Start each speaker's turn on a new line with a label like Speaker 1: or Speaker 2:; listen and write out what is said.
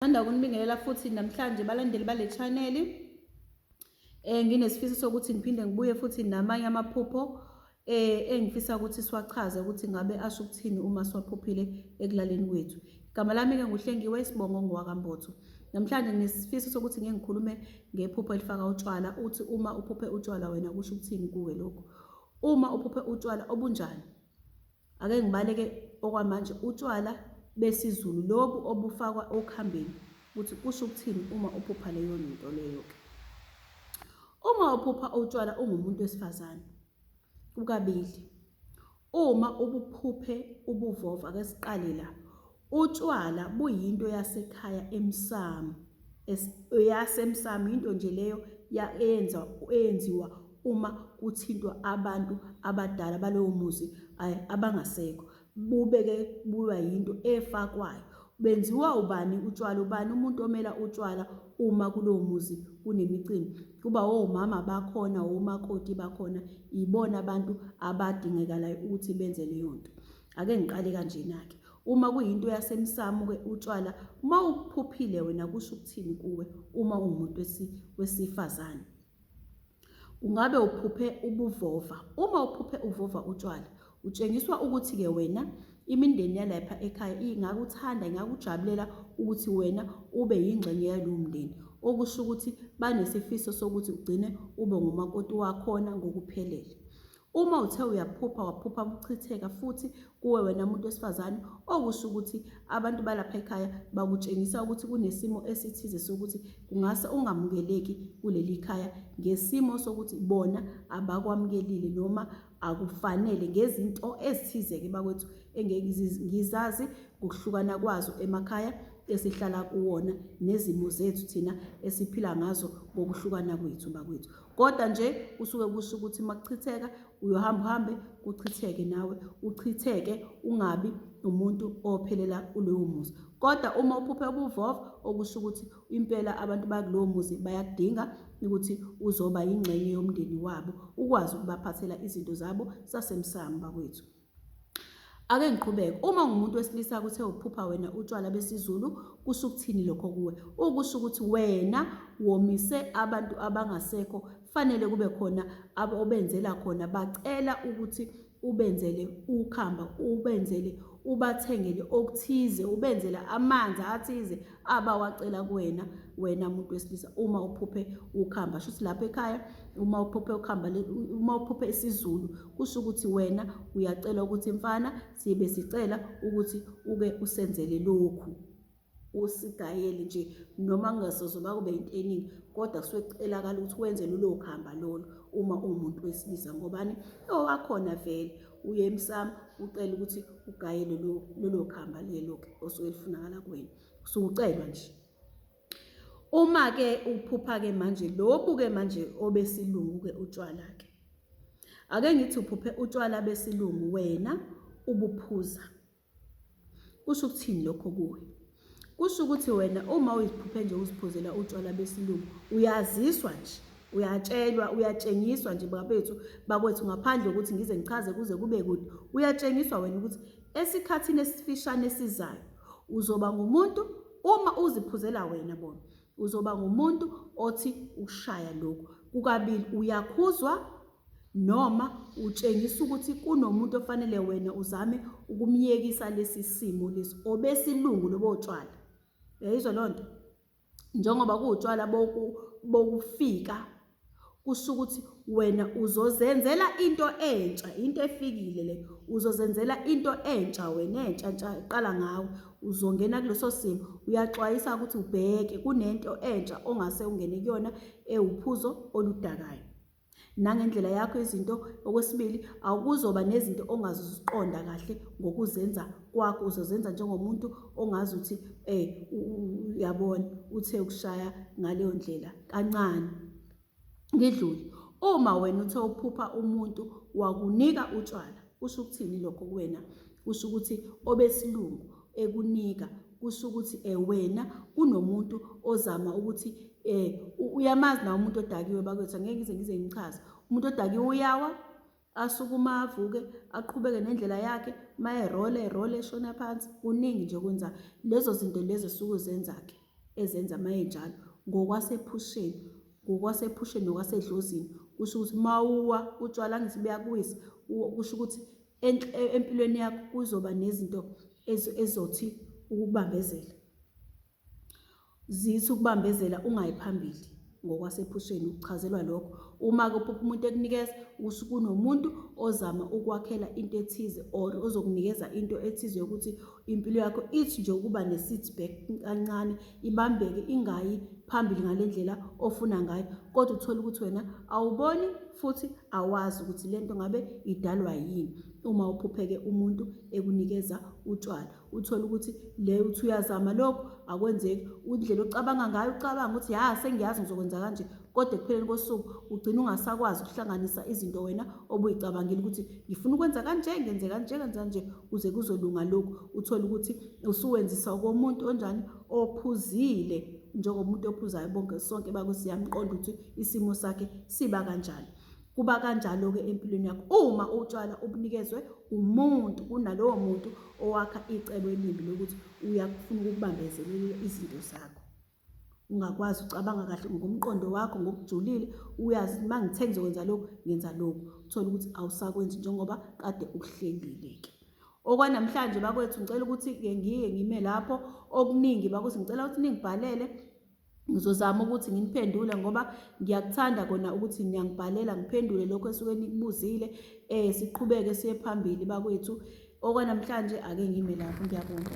Speaker 1: Ngithanda ukunibingelela futhi namhlanje balandeli bale channel. Nginesifiso sokuthi ngiphinde ngibuye futhi namanye amaphupho engifisa ukuthi siwachaze ukuthi ngabe asho ukuthini uma siwaphuphile ekulaleni kwethu. Igama lami-ke nguHlengiwe isibongo ngowakaMbotho. Namhlanje nginesifiso sokuthi ngike ngikhulume ngephupho elifaka utshwala, uthi uma uphuphe utshwala wena kusho ukuthini kuwe lokhu. Uma uphuphe utshwala obunjani? Ake ngibaleke okwamanje utshwala besiZulu lobu obufakwa okhambeni ukuthi kusho ukuthini uma uphupha leyo nto leyo-ke. Uma uphupha utshwala ungumuntu wesifazane kukabili. Uma ubuphuphe ubuvova ake siqale la. Utshwala buyinto yasekhaya emsamo yasemsamo into nje leyo eyenza eyenziwa uma kuthintwa abantu abadala balowo muzi abangasekho. Bube-ke buba yinto efakwayo. Benziwa ubani utshwala? Ubani umuntu omela utshwala uma kulowo muzi kunemicimbi? Kuba omama bakhona, omakoti bakhona, ibona abantu abadingekalayo ukuthi benze leyo nto. Ake ngiqale kanjena-ke. Uma kuyinto yasemsamo-ke utshwala, uma ubuphuphile wena kusho ukuthini kuwe uma uwumuntu wesifazane? Kungabe uphuphe ubuvova. Uma uphuphe uvova utshwala, utshengiswa ukuthi-ke wena imindeni yalapha ekhaya ingakuthanda, ingakujabulela ukuthi wena ube yingxenye yalowo mndeni. Okusho ukuthi banesifiso sokuthi ugcine ube ngumakoti wakhona ngokuphelele. Uma uthe uyaphupha waphupha buchitheka futhi kuwe wena muntu wesifazane okusho ukuthi abantu balapha ekhaya bakutshengisa ukuthi kunesimo esithize sokuthi kungase ungamukeleki kuleli khaya ngesimo sokuthi bona abakwamukelile noma akufanele ngezinto ezithize-ke bakwethu engeke ngizazi ngokuhlukana kwazo emakhaya esihlala kuwona nezimo zethu thina esiphila ngazo ngokuhlukana kwethu bakwethu. Kodwa nje kusuke kusho ukuthi uma kuchitheka uyohamba uhambe kuchitheke nawe uchitheke ungabi umuntu ophelela kulowo muzi. Kodwa uma uphuphe ubuvova okusho ukuthi impela abantu bakulowo muzi bayakudinga ukuthi uzoba yingxenye yomndeni wabo ukwazi ukubaphathela izinto zabo zasemsamo bakwethu. Ake ngiqhubeke. Uma ungumuntu wesilisa kuthe uphupha wena utshwala besiZulu kusho ukuthini lokho kuwe? Ukusho ukuthi wena womise abantu abangasekho fanele kube khona obenzela khona bacela ukuthi ubenzele ukhamba ubenzele ubathengele okuthize ubenzele amanzi athize abawacela kuwena wena muntu wesilisa uma uphuphe ukhamba shuthi lapha ekhaya uma uphuphe ukhamba uma uphuphe isiZulu kusho ukuthi wena uyacela ukuthi mfana sibe sicela ukuthi uke usenzele lokhu usigayele nje noma kungasozoba kube into eningi kodwa kusuke kucelakala ukuthi wenze lolo khamba lolo uma uwumuntu wesilisa ngobani owakhona vele uye emsamo ucela ukuthi ugayele lolo khamba lelo-ke osuke lifunakala kuwena usuke ucelwa nje uma-ke uphupha-ke manje lobu-ke manje obesilungu-ke utshwala-ke ake ngithi uphuphe utshwala besilungu wena ubuphuza Kusho ukuthini lokho kuwe? Kusho ukuthi wena uma uziphuphe nje uziphuzela utshwala besilungu uyaziswa nje uyatshelwa uyatshengiswa nje babethu bakwethu ngaphandle kokuthi ngize ngichaze kuze kube kude uyatshengiswa wena ukuthi esikhathini esifishane esizayo uzoba ngumuntu uma uziphuzela wena bona uzoba ngumuntu othi ushaya lokhu kukabili uyakhuzwa noma utshengisa ukuthi kunomuntu ofanele wena uzame ukumyekisa lesi simo lesi obesilungu lobo tshwala uyayizwa loo nto njengoba kuwutshwala bokufika kusho ukuthi wena uzozenzela into entsha into efikile le uzozenzela into entsha wena entsha ntsha iqala ngawe uzongena kuleso simo uyaxwayisa ukuthi ubheke kunento entsha ongase ungene kuyona ewuphuzo oludakayo nangendlela yakho izinto okwesibili awukuzoba nezinto ongaziqonda kahle ngokuzenza kwakho uzozenza njengomuntu ongazi ukuthi eh uyabona uthe ukushaya ngaleyo ndlela kancane ngidlule uma wena uthe uphupha umuntu wakunika utshwala kusho ukuthini lokho kuwena kusho ukuthi obesilungu ekunika kusho ukuthi eh wena kunomuntu ozama ukuthi eh uyamazi na umuntu odakiwe bakwethu angeke ngize ngize ngichaze umuntu odakiwe uyawa asukuma avuke aqhubeke nendlela yakhe maye role role eshona phansi kuningi nje kwenza lezo zinto lezo esuke zenza ke. ezenza mayenjalo ngokwasephusheni ngokwasephusheni nokwasedlozini kusho ukuthi mawuwa utshwala ngithi buyakuwisa kusho ukuthi empilweni yakho kuzoba nezinto ezothi ukubambezela Zithi ukubambezela ungayi phambili ngokwasephusheni ukuchazelwa lokho. Uma-ke uphupha umuntu ekunikeza kusho kunomuntu ozama ukwakhela into ethize or ozokunikeza into ethize yokuthi impilo yakho ithi nje ukuba ne-setback kancane ibambeke ingayi phambili ngale ndlela ofuna ngayo kodwa uthole ukuthi wena awuboni futhi awazi ukuthi le nto ngabe idalwa yini uma uphupheke umuntu ekunikeza utshwala. Uthole ukuthi le uthi uyazama lokhu akwenzeki, indlela ocabanga ngayo ucabanga ukuthi ya sengiyazi ngizokwenza kanje, kodwa ekupheleni kosuku ugcina ungasakwazi ukuhlanganisa izinto wena obuyicabangile ukuthi ngifuna ukwenza kanje, ngenze kanje, ngenze kanje kuze kuzolunga lokhu. Uthole ukuthi usuwenzisa okomuntu onjani ophuzile njengomuntu ophuzayo bonke sonke bakuthi siyamqonda ukuthi isimo sakhe siba kanjani. Kuba kanjalo-ke empilweni yakho uma utshwala ubunikezwe umuntu kunalowo muntu owakha icebo elimbi lokuthi uyakufuna ukukubambezelela izinto zakho. Ungakwazi ucabanga kahle ngokomqondo wakho ngokujulile uyazi uma ngithe ngizokwenza lokhu ngenza lokhu uthole ukuthi awusakwenzi njengoba kade ukuhlelile-ke. Okwanamhlanje bakwethu ngicela ukuthi-ke ngiye ngime lapho okuningi bakuthi ngicela ukuthi ningibhalele Ngizozama ukuthi nginiphendule ngoba ngiyakuthanda kona ukuthi niyangibhalela ngiphendule lokho esuke nikubuzile eh siqhubeke siye phambili bakwethu. Okwanamhlanje ake ngime lapho ngiyabonga.